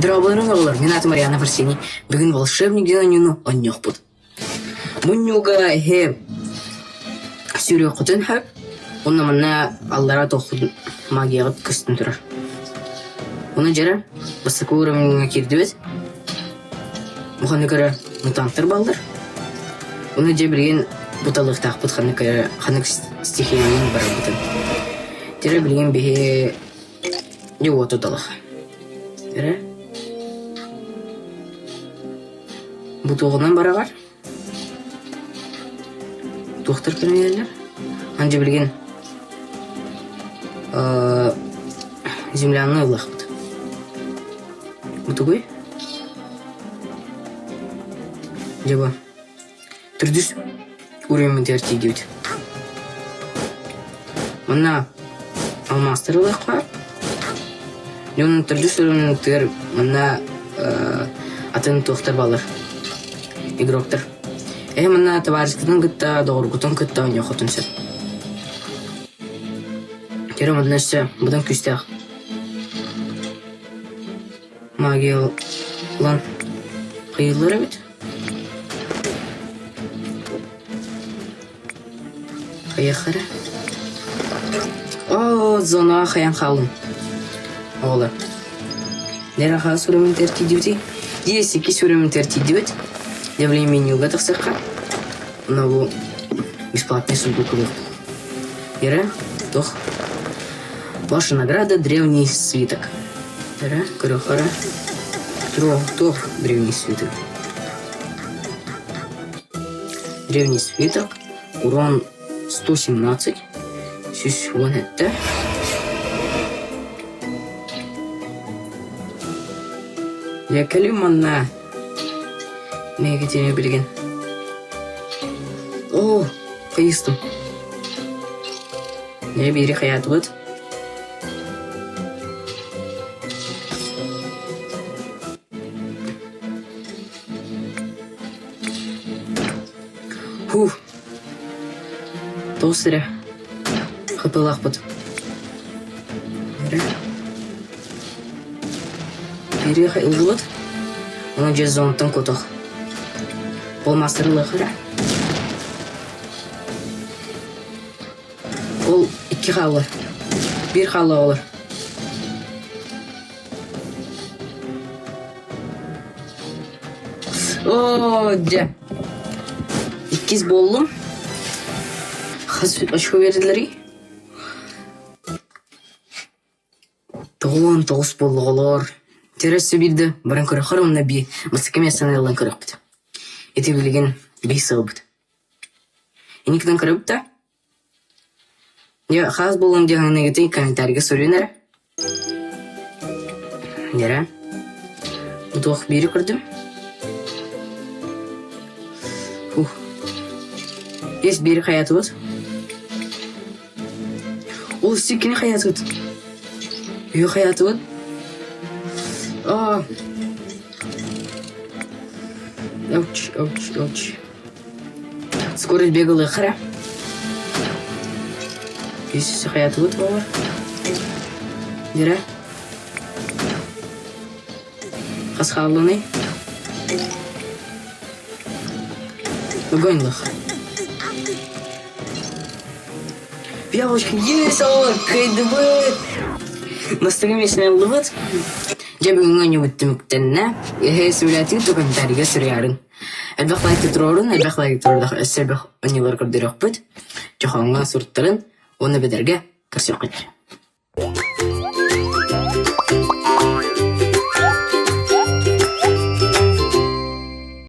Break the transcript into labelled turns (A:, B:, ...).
A: Дорооболоруҥ оҕолор, мин аатым Ариана Арсений. Бүгүн волшебник диэн оонньууну оонньуохпут. Мунньууга эһи сүүрүөххүтүн сөп, уонна манна аллараа туоххут магияҕыт көстөн турар. Ону дьэрэ, бастакы уровеҥҥа киирдибит. Бу ханнык эрэ мутанттар бааллар. Ону дьэ билигин буталыахтаахпыт ханнык эрэ ханнык стихиянан барарбытын. Дьэрэ билигин биһи Дьэ уоту талах. Эрэ. Бу туоҕунан бараҕар? Туохтар кэлэн Ан дьэ билигин земляны ыллахпыт. Бу тугуй? Дьэ бу. Төрдүс уровень тиийдибит. Манна алмаастары ылыахха. Дьон төрдүс уровеньтыгар манна атын туохтар бааллар. Игроктар. Эһи манна табаарыскытын кытта, доҕоргутун кытта оонньуоххутун сөп. Кэрэ манна өссө быдан күүстээх магия ылан хайыыллар эбит. Хайыахха эрэ? Оо, зонаҕа хайан хааллым. Оҕолор. Нера хаас уровень тиийдибитий? Есть иккис уровень тиийдибит. Явление менюга тахсыахха. Мына бу бесплатный сундук ылыахпыт. Ера, туох? Ваша награда древний свиток. Эрэ, көрүөххэ эрэ. Туох древний свиток? Древний свиток, урон 117, 117. Дьэ, кэлим манна. Миигитини билигин. Оо, хайыстым. Дьэ, биири хайаатыбыт. Һуу, тоҕус эрэ хатылаахпыт. Эрэ. Биириэхэ ыллыбыт. Ону дьэ зонтан кутух. Ол маастарылыах эрэ. Ол икки хаалла. Биир хаалла оҕолор. Оо, дьэ. Иккис буоллум. Хас очко биэрдилэрий? 99 буолла оҕолоор. Дьэ өссө биирдэ баран көрөххөр уонна бии бастакы миэстэни ылан көрөхпүт. Ити билигин биир сылбыт. Инникитин көрөбүт да? Дьэ, хаас буолуом диэн аныгытый комментарийга суруйун эрэ. Дьэрэ. Бу туох биири көрдүм. Фух. Есть биири хайаатыбыт. Ол сиккини хайаатыбыт. Үһү хайаатыбыт. Аа. Ouch, ouch, ouch. Скорость бегалыахха эрэ. Үс хайаатыбыт оҕолор. Дьэрэ. Хас хааллыный? Огонь лох. Пиявочка есть, оҕолор, кыайдыбыт! Бастакы миэстэни ыллыбыт. Дьэ бүгүҥҥү оонньуубут түмүктэннэ. Эһээ сөбүлээтигит комментарийга суруйаарыҥ. Элбэх лайк туруорун, элбэх лайк туруордах өссө элбэх оонньуулары көрдөрүөхпүт. Чохооҥҥо суруттарын уонна бэдэргэ көрсүөххүт.